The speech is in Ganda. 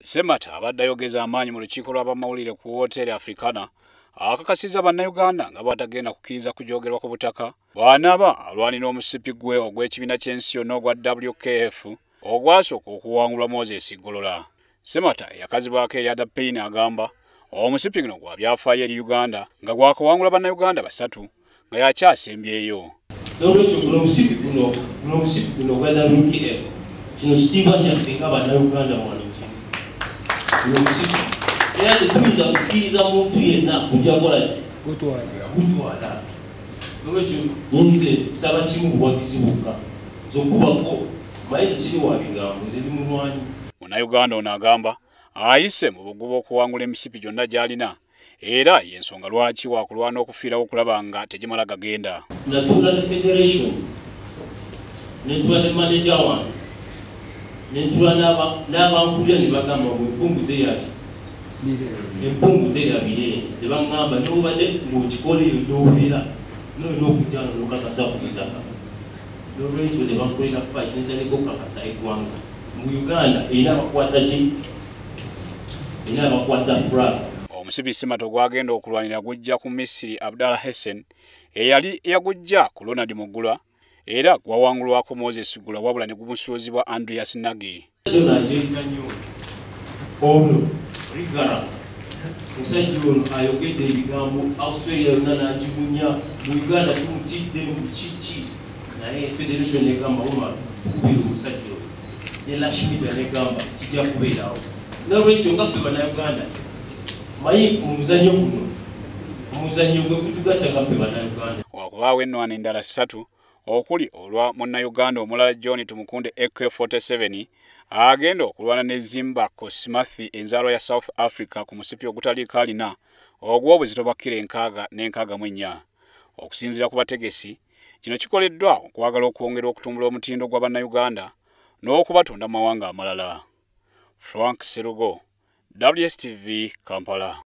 Ssemata abadde ayogeza amaanyi mu lukiiko lw'abamawulire ku Woteeri Africana akakasizza Bannayuganda nga bw'atagenda kukkiriza kujogerwa ku butaka bw'anaaba alwanira omusipi gwe ogw'ekibiina ky'ensi yonna ogwa WKF ogwasooka okuwangulwa Moses Golola. Ssemata eyakazibwako erya The Pain agamba omusipi guno gwa byafaayo eri Uganda nga gwakawangula Bannayuganda 3 nga yakyasembyeyo. N'olwekyo guno omusipi guno ogwa WKF kino kitiibwa kyaffe nga Bannayuganda wano kino. Guno omusipi era tetuyinza kukkiriza muntu yenna kujja kukola ki? Gutwala. N'olwekyo nze nsaba kimu buwagizi bwokka. Nze okubako maye siri wa bigambo, nze ndi mulwanyi. Munnayuganda ono agamba ayise mu bugubi okuwangula emisipi gyonna gy'alina era y'ensonga lwaki wakulwana okufiirawo okulaba nga tegimala gagenda. Natuula ne federation, ne ntuula ne manager wange, ne ntuula n'abankulira ne bagamba mbu empungu terya ki? Empungu terya bireere. Ne baŋŋamba n'obadde ng'okikola eyo gy'obeera n'olina okujja wano n'okakasa ku butaka. N'olwekyo ne bankolera fight ne ntandika okukakasa eggwanga mu Uganda erina abakwata ki? Erina abakwata flag. Omusipi Ssemata ogwagenda okulwanira gujja ku Misiri Abdallah Hessen eyali yagujja ku Ronald Mugula era gwawangulwako Moses Gula wabula ne gumusuuzibwa Andreas Nagi. Ono ajerina nnyo ono Rigara musajja ono ayogedde ebigambo Australia yonna n'agibunya mu Uganda tumutidde mu kiki naye federation negamba Umar tukubira omusajja ono ne Lash Media negamba kijja kubeerawo. N'olwekyo nga ffe Bannayuganda manyi mu muzannyo guno omuzannyo gwe gutugatta nga ffe Bannayuganda. Wakubaawo ennwana endala 3 okuli olwa Munnayuganda omulala John Tumukunde AK47 agenda okulwana ne Zimba Kosmathi enzaalwa ya South Africa ku musipi ogutaliiko alina ogw'obuzito bwa kilo 64. Okusinziira ku bategesi, kino kikoleddwa okwagala okwongera okutumbula omutindo gwa Bannayuganda n'okubatunda mu mawanga amalala. Frank Serugo, WSTV, Kampala.